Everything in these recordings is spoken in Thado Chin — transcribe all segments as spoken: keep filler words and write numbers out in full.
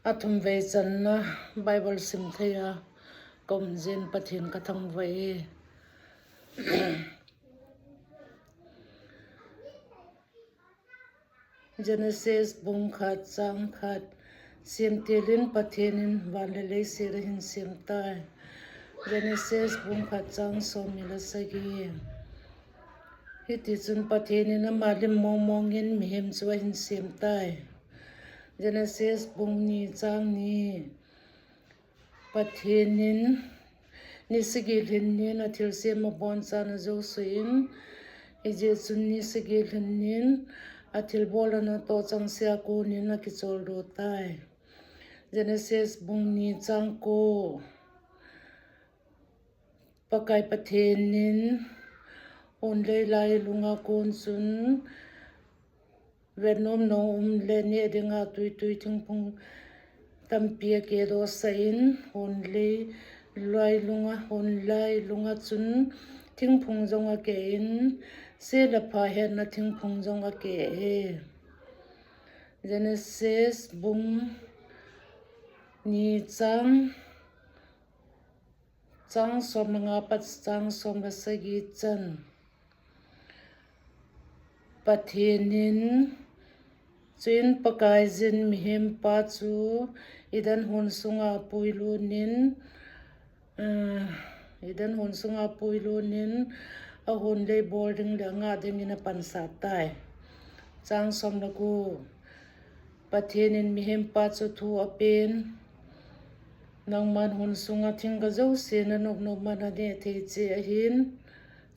Athum vei channa Bible sim thei a ka um jeh in Pathen ka thangvah e. Genesis bung khat chang khat. Semtil in Pathen in van le leiset ahin sem tai. Genesis bung khat chang somni le sagi. Hiti chun Pathen in ama lim mong mong in mihem chu ahin sem tai. Genesis bung ni chang ni. Pathen in ni sagi lhin nin athilsem aboncha'n ajouse in, hijeh chun ni sagi lhin nin athilbol anatoh changseh a konin akicholdo tai. Genesis bung ni chang ko. Pakai Pathen in hunlei lailunga kon chun vetnom nom um le neh dinga tui tui thingphung tampi akehdohsah in, hunlei lailunga, hun lailunga chun thingphung jong akeh in, se le pha hetna thingphung jong akeh e. Genesis bung ni chang, chang som le nga pat chang som le sagi chan. Pathen in, chuin Pakaiyin mihempa chu Eden hon sunga apuilut in, eh, Eden hon sunga apuilut in, ahunlei bol ding le angah dingin apansah tai. Chang som le ko. Pathen in mihempa chu thu apen, nangman hon sunga thingga jouse nanop nop ma naneh thei cheh ahin.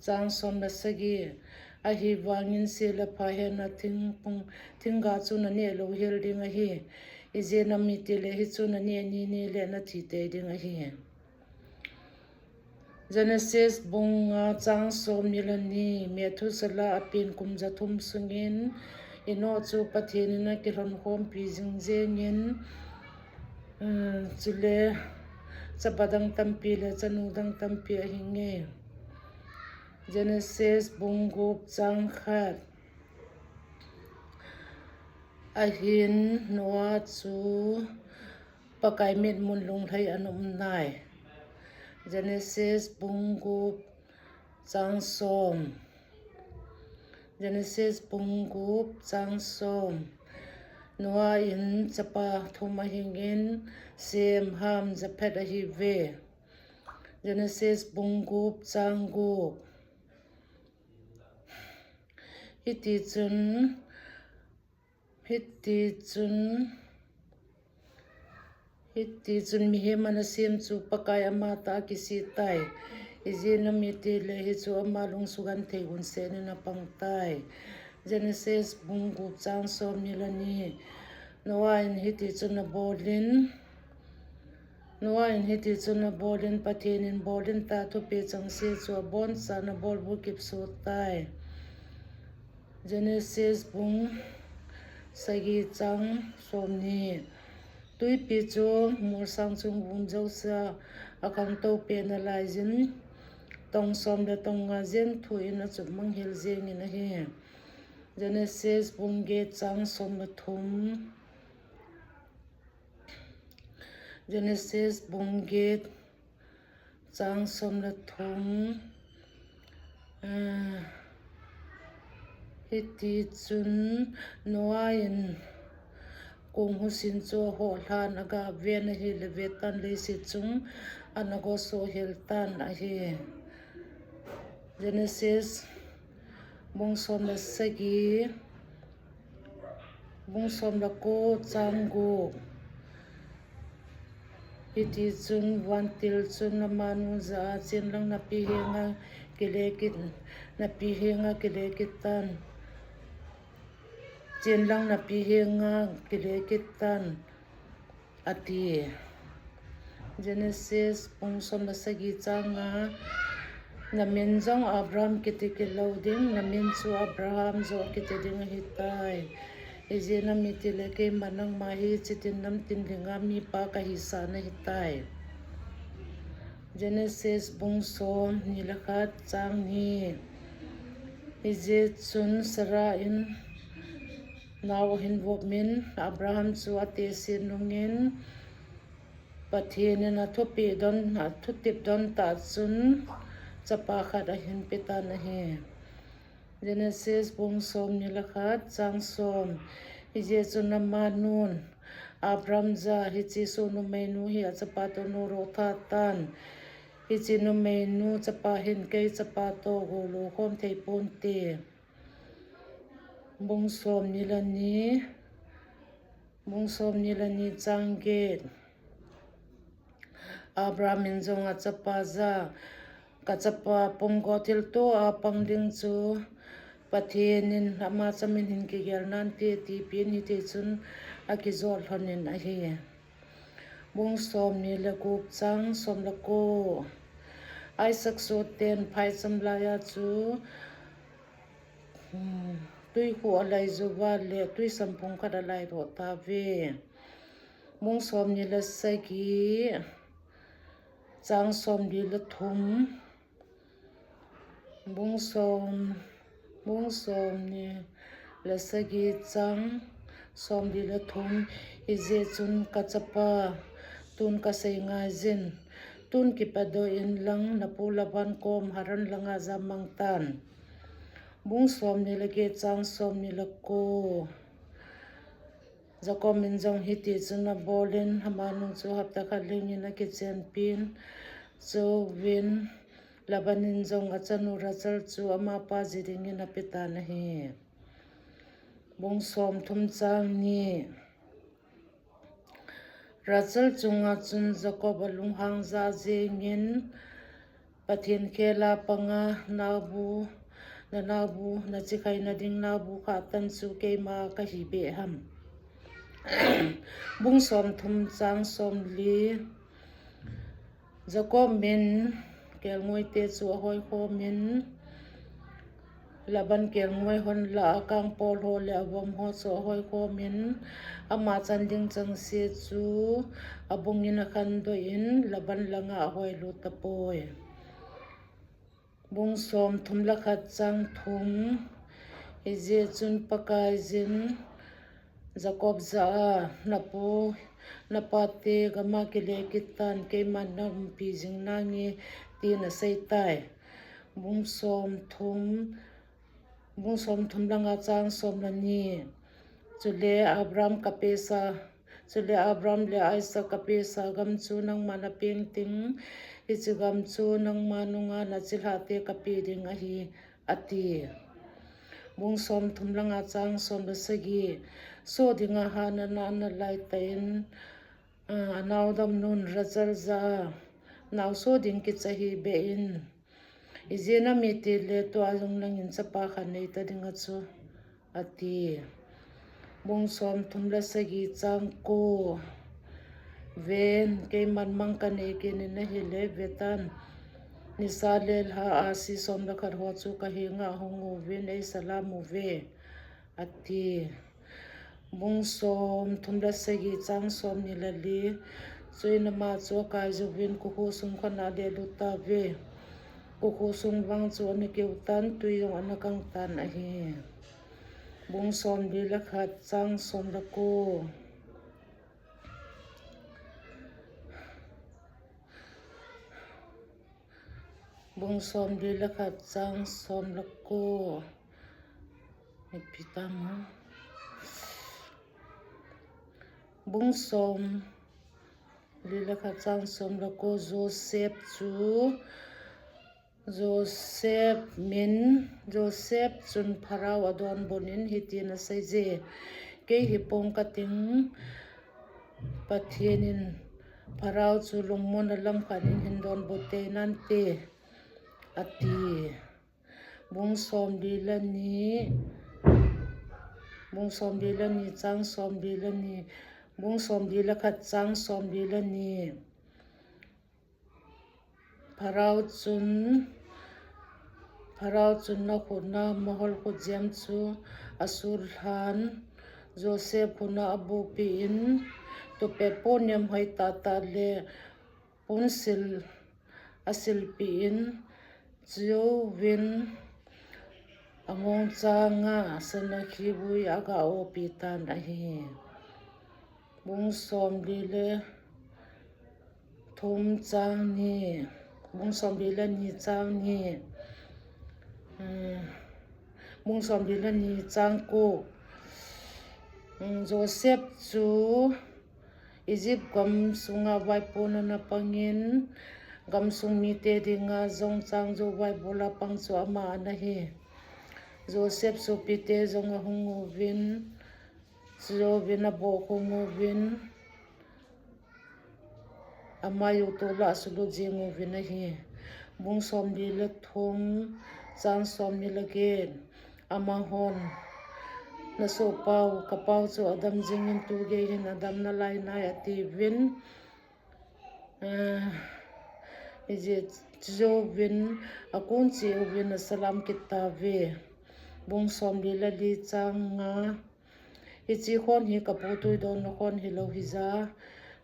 Chang som le sagi. Ahivangin se le pha hetna thingphung, thingga chu naneh louhel ding ahi. Ijeh inem itile hichu naneh nini le nathi tei ding ahi. Genesis bung nga chang somni le ni. Methuselah apen kum jathum sungin Enoch chu Pathen in akilhonkhompi jing jengin, eh, chule chapa dang tampi le chanu dang tampi ahinge. Genesis bung gup chang khat. Ahin Noah chu Pakai mitmun lunglhai ana um nai. Genesis bung gup chang som. Genesis bung gup chang som. Noah in chapa thum ahingin, Shem, Ham, Japheth ahiuve. Genesis bung gup chang gup. Hiti chun, hiti chun, hiti chun mihem ana sem chu Pakai amatah a kisih tai. Ijeh inem itile hichu ama lung sugenthei hunsen in apang tai. Genesis bung gup chang somni le ni. Noah in hiti chun abolin, Noah in hiti chun abolin, Pathen in bolin tah thupeh changseh chu aboncha'n abolbut kipso tai. Genesis bung sagi chang somni. Tuipi chu molsang chung vum jousea akhangtou peh nalaiyin, tong som le tong nga jen thuh in achup mang hel jengin ahi. Genesis bung get chang som le thum. Genesis bung get chang som le thum. Ah, hiti chun Noah in kong husin chu ahohlhan, agah ven ahile vetan leiset chung ana gosoh hel tan ahi. Genesis bung som le sagi, bung som le ko chang gup. Hiti chun vantil chun amanu jah a, Chenlang napi henga kile kit, napi henga kile kit tan. Chenlang napi henga kile kit tan, ati. Genesis bung som le sagi chang nga. Namin jong Abram kiti kit lou ding, namin chu Abraham joh kiti ding ahitai. Ijeh inem itile keiman nangma hi chitin namtin dinga mipa kahisah nahitai. Genesis bung som ni le khat chang ni. Hijeh chun Sarah in Nau ahin vop min, Abraham chu atehse nungin, Pathen in athupeh don, athutep don tah chun, chapa khat ahin pe tan ahi. Genesis bung somni le khat, chang som. Hijeh chun amanun Abraham jah a, hiche sohnumeinu hi achapa toh nodoh tha tan. Hiche numeinu chapa hin kei chapa toh goulo khom thei ponte. Bung somni le ni, bung somni le ni, chang get. Abraham in jong achapa jah a, Ka chapa, pumgo thilto a pang ding chu Pathen in ama chamin hin kigel nante, atipeh in, hitichun akijot lhonin ahi. Bung somni le gup, chang som le ko. Isaac sohten phaicham laiya chu, hmm, tuikhuh alai jouva le twisam phung khat alai doh tauve. Bung somni le sagi, chang somli le thum. Bung som, bung somni le sagi, chang somli le thum. Hijeh chun ka chapa, tun kasei ngai jin, tun kipat doh inlang napu Laban kom Haran langa jammang tan. Bung somni le get, chang somni le ko. Jacob in jong hitichun abolin, amanung chu hapta khat lhingin akichenpin, chuin Laban in jong achanu Rachel chu amapa ji dingin ape tan ahi. Bung somthum, chang ni. Rachel chunga chun Jacob alunghang jah jengin, Pathen khela panga naobu, na naobu, na chikhaina ding naobu khatan chu keima kahi beh ham. Bung somthum, chang somli. Jacob in kelngoite chu ahoi khomin, Laban kelngoi hon lah a kangpol ho le avom ho chu ahoi khomin, ama chan ding chengse chu abungin akhandoh in, Laban langa ahoilut tapoi. Bung somthum le khat, chang thum. Hijeh chun Pakaiyin Jacob jah a, Napu, napate gama kile kit tan, keiman naumpi jing nange, tin aseitai. Bung somthum, bung somthum le nga, chang som le ni. Chule Abraham kapesa, chule Abraham le Isaac kapesa gam chu nangma napeng ding, hiche gam chu nangma nunga nachilhahte kapeh ding ahi, ati. Bung somthum le nga, chang som le sagi. Soh dinga hahna ana lai tan, a, anaodamnun Rachel jah a, Naosoh ding kicha hih beh in, ijeh inem itile tua jong nangin chapa khat neita dinga chu, ati. Bung somthum le sagi, chang ko. Ven, keiman mang kanei kit in ahile, vetan, nisa le lha ahsi som le khat ho chu kahenga ahung uvin, eisalam uve, ati. Bung somthum le sagi, chang somni le li. Chuin ama chu akai jouvin kokhuh sung khona alehlut tauve. Kokhuh sung vang chu ana keu tan, tui jong ana kang tan ahi. Bung somli le khat, chang som le ko. Bung somli le khat, chang som le ko. Ipi tam ham. Bung somli le khat, chang som le ko. Joseph chu, Joseph min, Joseph chun Pharaoh adonbut in hitin aseije, Kei hi pom kating, Pathen in Pharaoh chu lungmonna lam khat in hin donbut tei nante, ati. Bung somli le ni, bung somli le ni, chang somli le ni, bung somli le khat, chang somli le ni. Pharaoh chun, Pharaoh chun akhutna mahol khutjem chu asutlhan, Joseph khutna abuhpi in, tupet ponem hoi tahtah le punsil asilpi in, chuin Among chang nga, Sanakhi vui aga opi tan ahi. Bung somli le thum chang ni, bung somli le ni chang ni, um, bung somli le ni chang ko. Um, Joseph chu Egypt gam sunga vaipona ana pangin, gamsung mite dinga jong chang jou vaibol a pang chu ama ana hi. Joseph sopite jong ahung uvin, chujouvin abohkhum uvin, ama jou tola asulut jing uvin ahi. Bung somli le thum, chang somni le get. Amahon, "Nasohpau, kapau chu adam jingin, tugei hin adam nalai nai," atiuvin. Ah, ijeh chu jouvin, akon cheh uvin asalam kit tauve. Bung somli le li, chang nga. Hiche khon hi kapu tui donna khon hilou hija,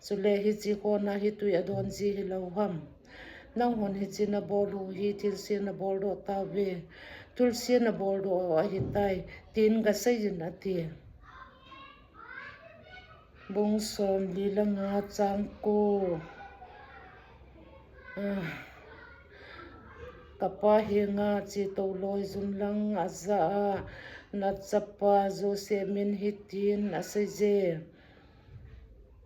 chule hiche khon a hi tui adon ji hilou ham? Nanghon hiche nabol u hi thilse nabol doh tauve, thilse nabol doh u ahitai, tin gasei in ati. Bung somli le nga, chang ko. Ah, kapa henga chetou loi jun lang ajah a, nachapa Joseph min hitin aseije,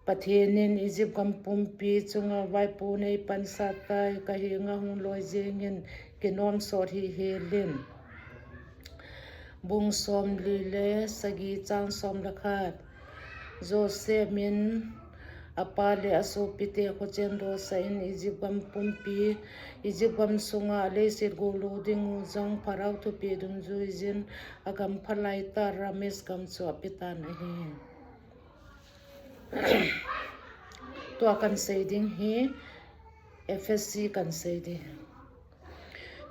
Pathen in Egypt gam pumpi chunga vaipo neipansah tai, kahenga hung loi jengin kinom sot hih helin. Bung somli le sagi, chang som le khat. Joseph min apa le asopite khochen dosah in Egypt gam pumpi, Egypt gam sunga aleiset golou ding u jong Pharaoh thupeh dungjuijin agam phalaitah Rameses gam chu apetan ahi. Tua kahin sei ding hi Ephesi kahin sei ding.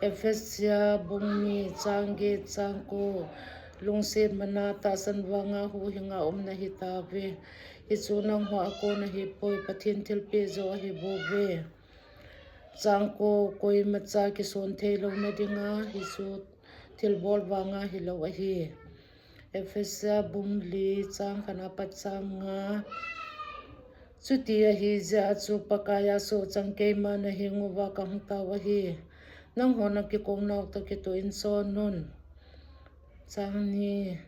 Ephesi bung ni, chang get, chang ko. Lungset mana tahsan vanga huhhinga um nahitauve. Hichu nangho a kon ahipoi, Pathen thilpeh joh ahibouve. Chang ko, koimacha kison theilouna dinga hichu thilbol vanga hilou ahi. Ephesi bung li, chang khat apat chang nga. Chuti ahijeh a chu Pakai a sohchang keima naheng uva kahung tao ahi. Nanghon nakikou nau toh kitoh in chon un. Chang ni,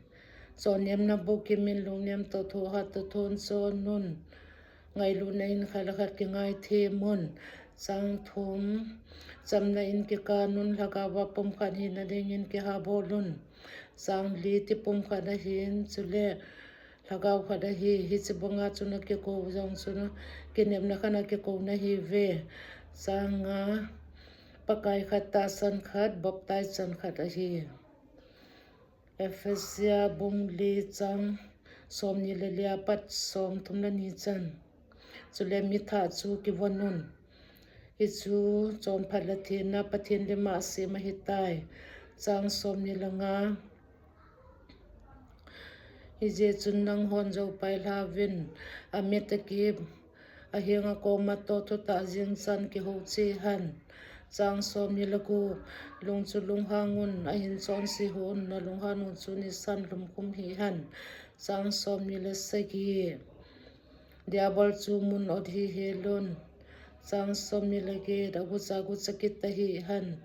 chonnemna bukim in, lungnem toh thohhat toh thon chon un. Ngailutna in khat le khat kingaithem un. Chang thum, chamna in kikan un, lhagao a pumkhat hina dingin kihabol un. Chang li, ti pumkhat ahin, chule lhagao khat ahi. Hiche banga chu nakikou jong chu kinepna khat a kikou nahiuve. Chang nga, Pakai khat, tahsan khat, baptize chan khat ahi. Ephesi bung li, chang somni le li apat somthum le ni chan. Chule mithah chu kivon un. Hichu chonphat le thenna Pathen lima asem ahitai. Chang somni le nga. Hijeh chun nanghon joupai lhauvin, amit akip, ahenga koma toh thutah jeng chan kihou cheh hen. Chang somni le gup, lung chu lunghang un, ahin chonse hih un, nalunghan u chu nisan lhumkhum hih hen. Chang somni le sagi, Diabol chu mun ot hih hel un. Chang somni le get, agucha gucha kit tahih hen.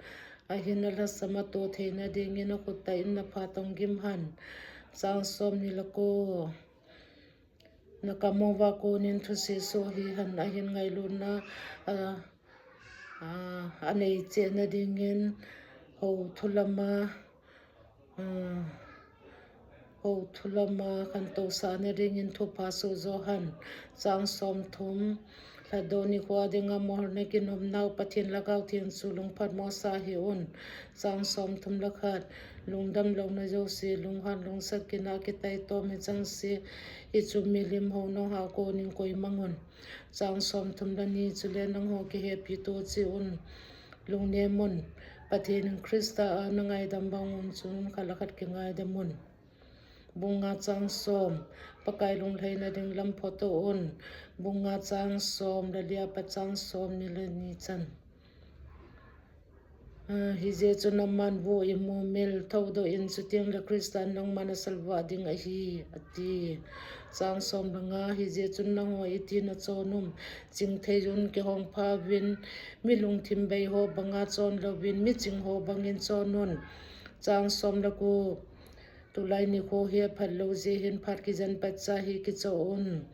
Ahin alhasam atoh theina dingin akhut tah in naphat tong gim hen. Chang somni le ko, nakam uva konin thuse soh hih hen. Ahin ngailutna, a, a, anei chehna dingin hou thu lama, a, hou thu lama khantousahna dingin thupha soh jo hen. Chang somthum, lhatdoh nikho dinga molna kinomnau Pathen Lhagao Theng chu lungphatmo sah hih un. Chang somthum le khat, lungdam louna jouse, lunghan lungset kina kitaitom hijeng se, hichu milim hou nangho a konin koimang un. Chang somthum le ni, chule nangho kihepi toh cheh un, lungnem un, Pathen in Christa a nangaidam bang un chun khat le khat kingaidam un. Bung nga, chang som, Pakai lunglhaina ding lam photo un. Bung nga, chang som le li apat chang somni le ni chan. Hijeh chun aman, Vo imu mil, thoudoh in, chuteng le Christa nangma nasalvah ding ahi, ati. Chang som le nga. Hijeh chun nangho iti nachon um? Chingthei un, kihong pha uvin, mi lungthim bei ho banga chon louvin, mi ching ho bangin chon un. Chang som le gup. Tulai nikho hi aphat lou jeh hin, phat kijen patcha hi kichoh un.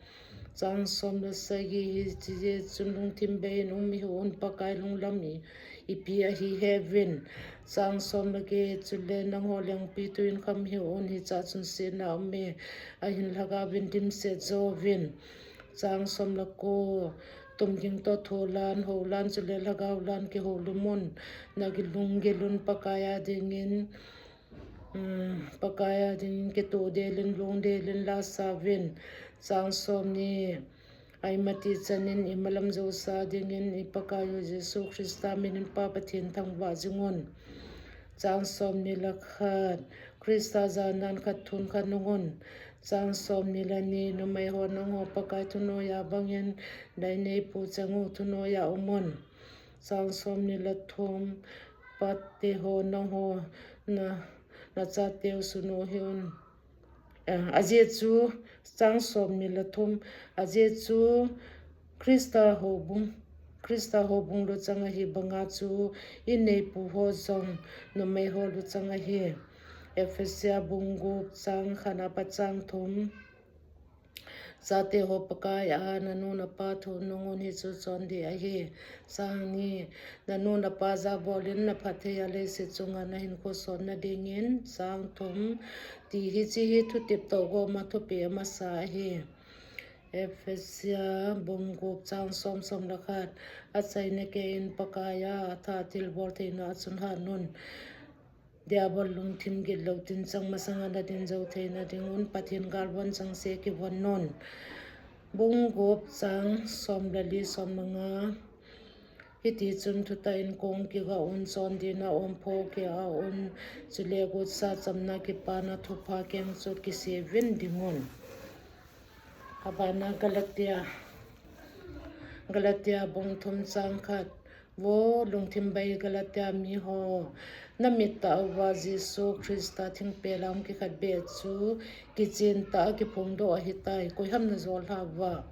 Chang som le sagi. Hijeh chun lungthim bei in um hih un, Pakai lunglam ipi ahi heuvin. Chang som le get. Chule nangho lengpitwi in kham hih un, hichea chun setna aume, ahin Lhagao vin dimset jouvin. Chang som le ko. Tumging toh tholan, houlan, chule Lhagao lan kihoulim un. Nalung gil un, Pakai a dingin, um, Pakai a dingin kitoh del in, lungdel in, lasa uvin. Chang somni. Aimati chan in imalam jousa dingin i Pakai u Jesu Christa min in Pa Pathen thangvah jing un. Chang somni le khat. Christa janan khat thun khat nung un. Chang somni le ni. Numei ho, nangho Pakai thunoiya bangin, Daineipu Chang u thunoiya um un. Chang somni le thum. Pate ho, nangho na, nachateu sun u hih un. Eh, ajeh chu, chang somni le thum. Ajeh chu Christa houbung, Christa houbung luchang ahi banga chu ineipu ho jong numei ho luchang ahi. Ephesia bung gup, chang khat apat chang thum. Chate ho, Pakai a nanu napa thu nung un, hichu chondih ahi. Chang ni. Nanu napa jabol in naphatthei a leiset chunga nahinkho sotna dingin. Chang thum. Ti hiche hi thutep toh goma thupeh amasa ahi. Ephesia bung gup, chang som, som le khat. Achaina keiyin Pakai a atha thilbol theina a chun hat un. Diabol lungthim gitlou tinchang masanga nadin jou theina ding un, Pathen galvon chengse kivon un. Bung gup, chang som le li, som le nga. Hiti chun thutah in kong kiga un, chondihna ompho kia un, chule gotsa chamna, kipana, thupha, kengchot kise uvin ding un. Abana Galatia, Galatia bung thum, chang khat. Vo lungthim bei Galatia miho, namit tah uva Jesu Christa thingpel a hung kikhenbeh chu kichen tah a kiphongdoh ahitai, koiham najol lhah uva?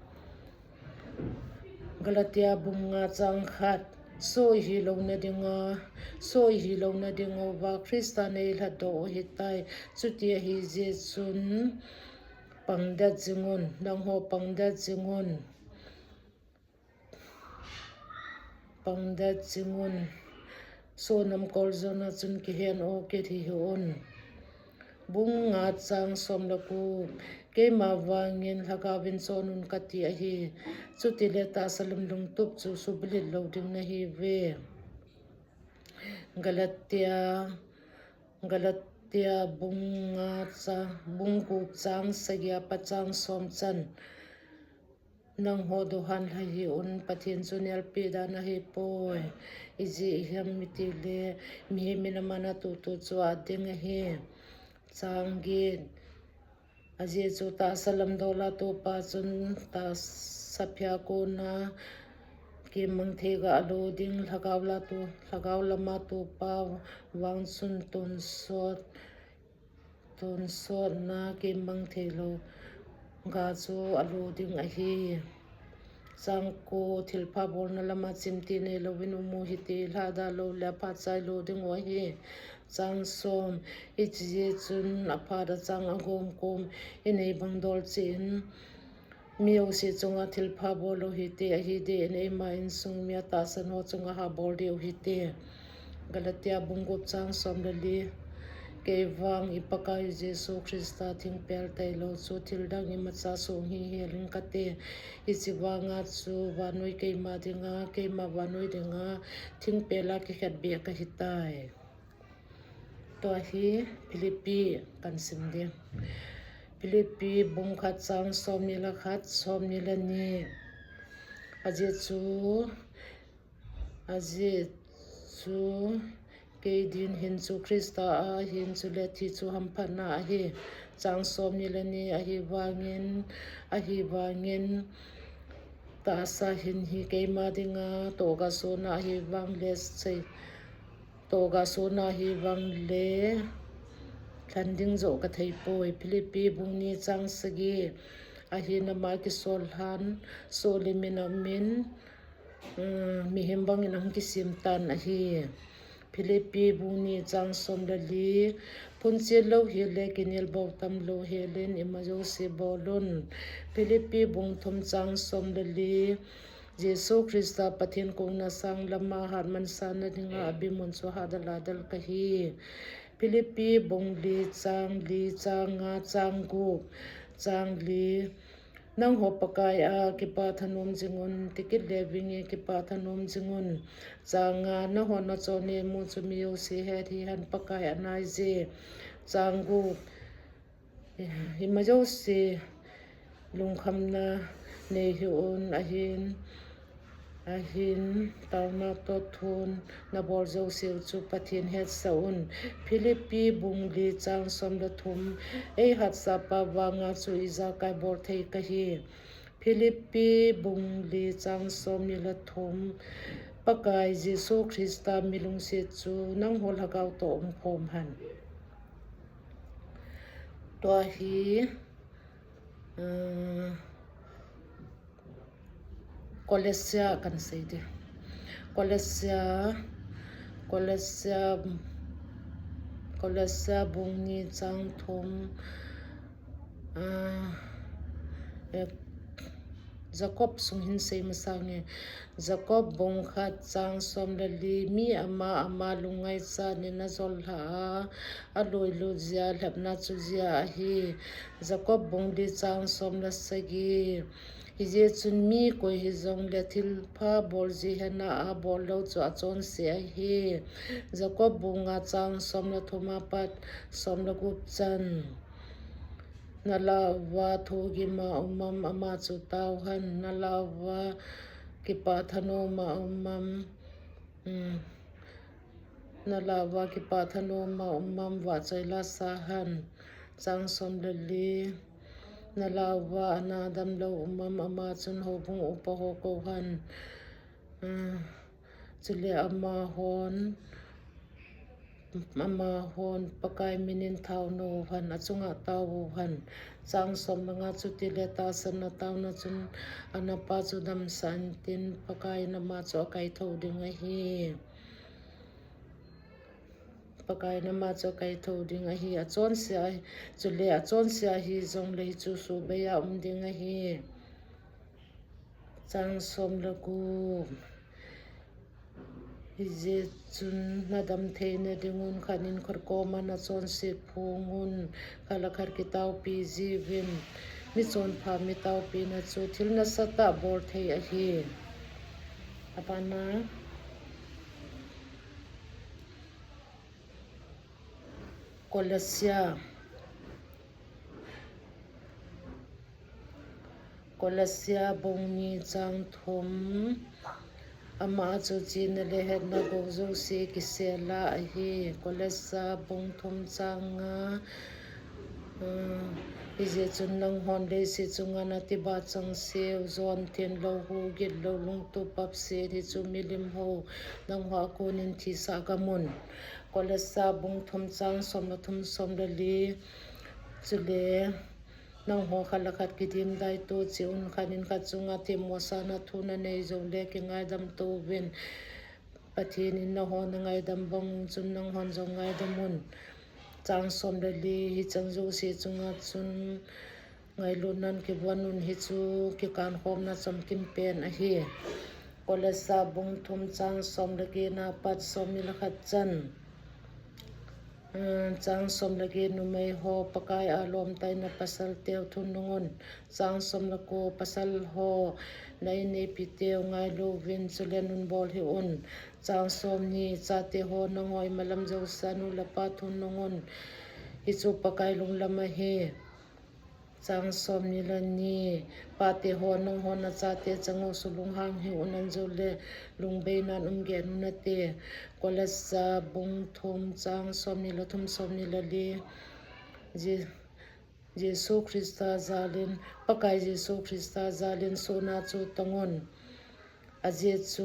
Galatia bung nga, chang khat. Soh ihi louna dinga, soh ihi louna dinguva Christa neilhatdoh u ahitai. Chuti ahi jeh chun pangdet jing un, nangho pangdet jing un. Pangdet jing un. Soh namkol jona chun kihen o kit hih un. Bung nga, chang som le gup. Keima vangin Lhagao vin chon un kati ahi. Chutile tahsa lam lungtup chu suhbulhit lou ding nahiuve. Galatia, Galatia bung nga, chang, bung gup, chang sagi apat chang som chan. Nangho dohan lha hih un, Pathen chu nelpi dan ahipoi. Ijeh ijeh ham itile, mihem in aman atoh toh chu ading ahi. Chang get. Ajeh chu tahsa lam dola topa chun tahsa phia kona kimang thei ga alo ding, lhagao la to, lhagao lama topa vang chun tonsot, tonsotna kimang thei lou ga chu alo ding ahi. Chang ko, thilpha bolna lama chimti neilouvin um u hite, lhada lou le aphat chai lou ding u ahi. Chang som, hiche jeh chun aphat achang agom kom inei bang dol cheh in, mi jouse chunga thilpha bol u hite, ahi deh in eima insung mi atahsan ho chunga ha bol diu hite. Galatia bung gup chang som le li. Kei vang i Pakai Jesu Christa thingpel tailou chu thil dang imacha song hihel in kate. Hiche vanga chu vannoi keima dinga, keima vannoi dinga thingpel a kikhenbeh kahitai. Tua hi Philippi kahin sim ding. Philippi bung khat chang somni le khat, somni le ni. Ajeh chu, ajeh chu, kei din hin chu Christa ahin, chule thi chu hamphatna ahi. Chang somni le ni. Ahivangin, ahivangin, tahsa hin hi keima dinga tohgasona ahivang le sei, Toga sona hi vang le lhan ding jo ka thei poi. Philippi bung ni chang sagi ahi, nama kisol han soli min amin, um, mihem bangin ang kisim tan ahi. Philippi bung ni chang som le li, phunchil lo hi le kinel bo tam lo hi len ima jo si bolun. Philippi bung thum chang som le li, Jesu Krista Pathen kona sang lama hat mansa na dinga abimun chu hadal adal kahi. Philippi bung li chang li chang nga chang gup chang li. Nangho Pakai a kipa thanom jingun, tikit le vinge kipa thanom jingun. Chang nga, nahon nachon ne mu chu mi jouse het hi han Pakai anai je. Chang gup, ima jouse lungkhamna nei hi un ahin, ahin, tauna to thun nabol jouse u chu Pathen hetsa un. Philippi bung li chang som le thum, ei hatsa pa vanga chu ijakai bol thei kahi. Philippi bung li chang som ni le thum, Pakai Jesu Krista milungset chu nangho lhagao to umkhom han. Tua hi, uh, Kolossia kan sei di. Kolossia, Kolossia, Kolossia bung ni chang thum, ah, eh, Jacob sung hin sei masa nge. Jacob bung khat chang som le li, mi ama ama lungngaichat in ajol lha a, aloi lut jia, lhepna chu jia ahi. Jacob bung li chang som le sagi. Hijeh chun mi koi hijongle thilpha bol ji hena abol lou chu achonse ahi. Jacob bung nga chang som le thum apat som le gup chan. Nalhah uva thugim a um am ama chu tao hen, nalhah uva kipa thanom a um am, um, nalhah uva kipa thanom a um am vahchoi la sa hen. Chang som le li, nalhah uva ana damlou um am ama chun houbung upa ho kou hen. Um, Chule amahon, amahon Pakai minin thao nou hen, achunga tao u hen. Chang som le nga, chutile tahsanna taona chun anapa chu damsah intin, Pakai in ama chu akaithou ding ahi. Pakai in ama chu akaithou ding ahi. Achonse a, chule achonse ahi jongle hichu subei a um ding ahi. Chang som le gup. Hijeh chun nadam theina dingun khat in khat koma nachonset phongun, khat le khat kitaopi jiuvin. Michonpha mitaopina chu thil nasatah bol thei ahi. Abana Kolossia. Kolossia bung ni chang thum. Ama chu chihna le hetna gou jouse kisela ahi. Kolossia bung thum chang nga. Um, hijeh chun nanghon leiset chunga natiba changseu, jon thenlou, hu gitlou, lungtup papset hichu milim hou nangho a konin thisah gamun. Kolossia bung thum chang som le thum, som le li. Chule nangho khat le khat kidim daito cheh un, khat in khat chunga themmo sana thu nanei jongle kingaidam touvin. Pathen in nangho nangaidam bang chun nanghon jong ngaidam un. Chang som le li, hichan jouse chunga chun ngailutnan kivon un, hichu kikankhomna chomkim pen ahi. Kolossia bung thum chang som le get na pat som ni le khat chan. Ah, chang som le get, numei ho, Pakai a lomtaina pasal teu thunungun. Chang som le ko, pasal ho, na inneipi teu ngailu uvin, chule nunbol hih un. Chang som ni, chate ho, nangho imalam jousea nu le pa thunungun. Hichu Pakai lunglam ahi. Chang som ni le ni, pate ho, nangho nachate chang u sulunghang hih un, anjou le lungbeinan umgeh un ate. Kolossia bung thum chang som ni le thum, som ni le li. Je-, Jesu Krista jalin, Pakai Jesu Krista jalin sona chu tongun. Ajeh chu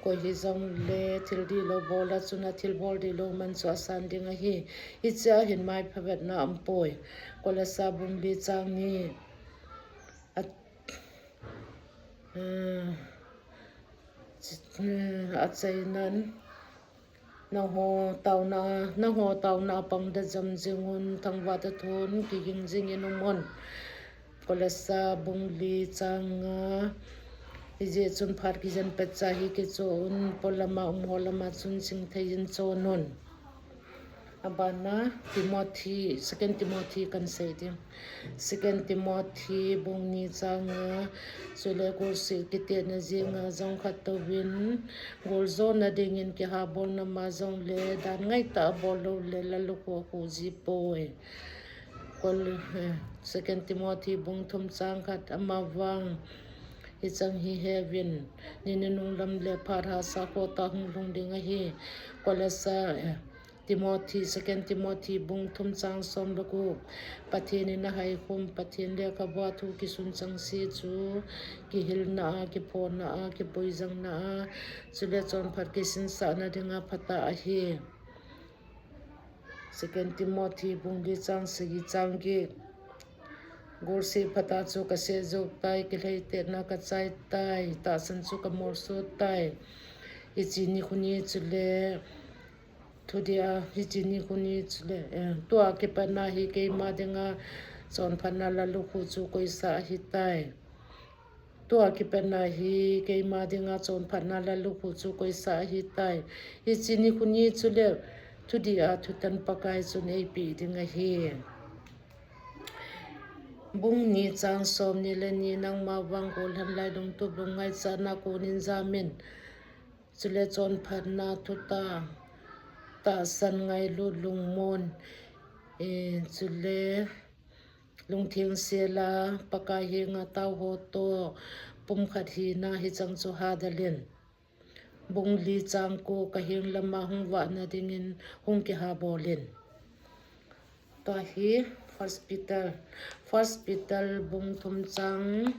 koi hijongle thil dihlou bol a chun athilbol dihlou man chu asan ding ahi. Hichea hin maipha vetna aumpoi. Kolosa bung li chang ni. A, eh, ch-, eh, achainan. Nangho taona, nangho taona pang da jam jingun, thangvah tah thon kiging jingin umun. Kolosa bung li chang nga. Hijeh chun phat kijen petcha hi kichoh un, polama umho lama chun chingthei in chon un. Abana Timothy, Second Timothy kan sei ding. Second Timothy bung ni chang nga, chule golseh kitetna jinga jong khat touvin, goljona dingin kihabolna ma jongle dan ngaitah a bol loule lalukhuh akhuh ji poi. Kol, eh, Second Timothy bung thum chang khat, amavang hichang hi heuvin, ni nunung lam le phat hahsa khohtah hung lhung ding ahi. Kolosa, eh, Timothy, Second Timothy bung thum chang som le gup. Pathen in ahaikhum, Pathen lekhabua thu kisun chengse chu kihilna a, kiphona a, kipuijangna a, chule chonphat kisinsahna dinga phatah ahi. Second Timothy bung li chang sagi, chang get. Golseh phatah chu kaseh jou tai, kilheitetna kachai tai, tahsan chu kamolso tai. Hiche nikho ni chule, thudia, hiche nikho ni chule, eh, tua kipatna hi keima dinga chonphatna lalukhuh chu koisa ahitai. Tua kipatna hi keima dinga chonphatna lalukhuh chu koisa ahitai. Hiche nikho ni chule, thudia thutan Pakai chun eipeh ding ahi. Bung ni chang som ni le ni, nangma vang gollhan lai lungtup lungngaichatna konin jamin. Chule chonphatna thutah, tahsan ngailut lungmon, eh, chule lungtheng sela Pakai henga taoho toh pumkhat hina hichang chu hadalin. Bung li chang ko, kaheng lama hung vahna dingin hung kihabolin. Tua hi First Peter, First Peter bung thum chang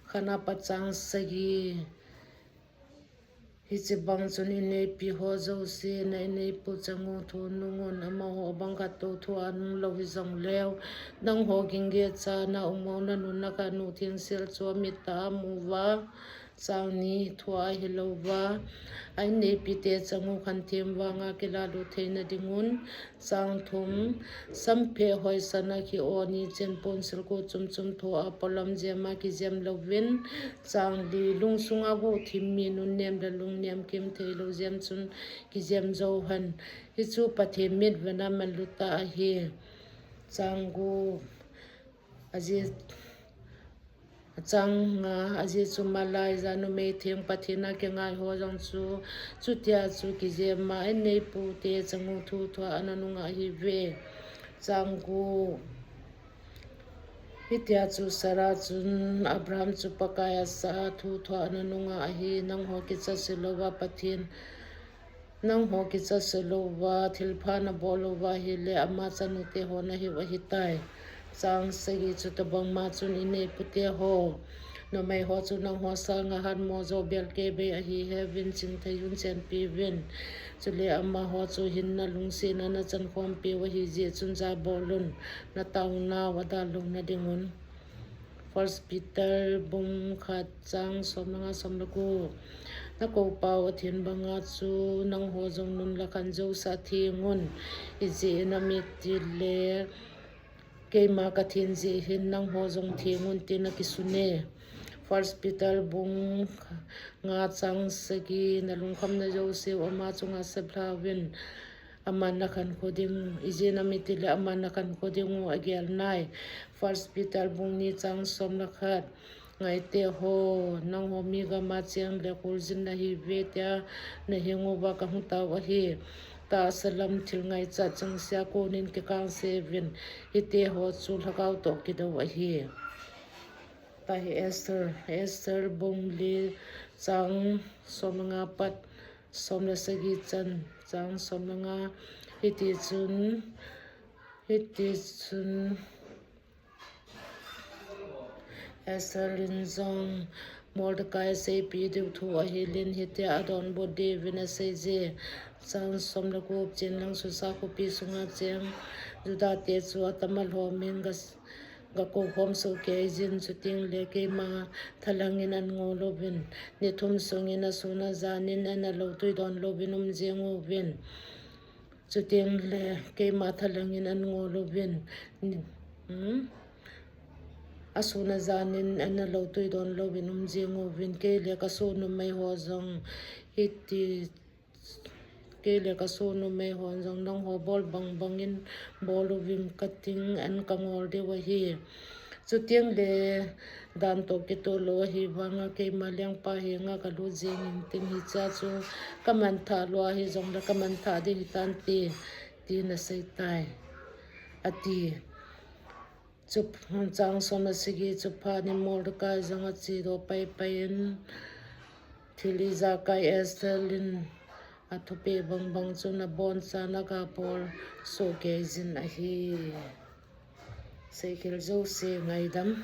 khatna pat chang sagi. Hiche bang chun ineipi ho jouse, na ineipu chang u thu nungun, amaho bang khat tou thua nunglou hijongleu, nangho ginggecha na um u, na nu na khan u thengsel chu amit tah a amu uva, chang ni, thua ahilouva, a inneipite chang u khanthiem vanga kilalut theina dingun, chang thum, sampheh hoisana ki-o ni chen ponsil ko chum chum thua polam jema kijem louvin, chang li, lungsunga guhthim mi nunnem le lungnem kimtheilou jem chun kijem jou hen. Hichu Pathen mitvena manlutah ahi. Chang gup, ajeh, chang nga, ajeh chu malaiya numei theng Pathen a kingai ho jong chu, chutia chu kijema, inneipute chang u thu thua ana nunga ahiuve. Chang gup, hitia chu Sarah chun Abraham chu Pakai asah a thu thua ana nunga ahi, nangho kichaselouva Pathen, nangho kichaselouva thilpha nabol louva ahile ama chanute ho nahiu ahitai. Chang sagi, chutobangma chun inneipute ho, numei ho chu nangho sanga hatmo jou belkeh bei ahiheuvin chingthei un chenpiuvin. Chule amaho chu hinna lungsetna nachankhompiu ahijeh chun jabolun, nataonau adallouna dingun. First Peter bung khat chang som le nga, som le gup. Nakoupau athen banga chu nangho jong nun le khan jousea thengun. Ijeh inem itile keima kathen jeh hin nangho jong thengun tin akisune. First Peter bung nga chang sagi, nalungkhamna jouseu ama chunga seplhauvin. Aman nakhankho ding, ijeh inem itile aman nakhankho dingu agelnai. First Peter bung ni chang som le khat. Ngaite ho, nangho mi gama cheng le kholjin nahiuve tia naheng uva kahung tao ahi. Tahsa lam thil ngaichat changsea konin kikangseuvin, hiteho chu lhagao toh kidou ahi. Tua hi Esther, Esther bung li chang som le nga pat som le sagi chan, chang som le nga, hitichun, hitichun, Esther in jong Mordecai aseipi diu thu ahilin, hitia adonbut diuvin aseije. Chang som le gup. Chun lang Susa khopi sunga cheng Juda te chu atama lhomin ga, gakou khom soh keijin, chuteng le keima thalhangin an ngol uvin. Ni thum sungin asun ajanin ana lou tui don louvin um jeng uvin. Chuteng le keima thalhangin an ngol uvin. Ni, hmm? Asun ajanin ana lou tui don louvin um jeng uvin. Kei le kasoh numei ho jong hiti, kei le kasoh numei hon jong nangho bol bang bangin bol uvin kating, an kangol diu ahi. Chuteng le dan toh kitoh lou ahi vanga keima lengpa henga kalut jeng intin, hichea chu kamanthah lou ahi jongle kamanthah ding hitante, tin aseitai, ati. Chu, chang som le sagi. Chuphat in Mordecai jong achedoh pai pai in, thil ijakai Esther in athupeh bang bang chun abonchan agabol soh keijin ahi. Seikhel jouse ngaidam.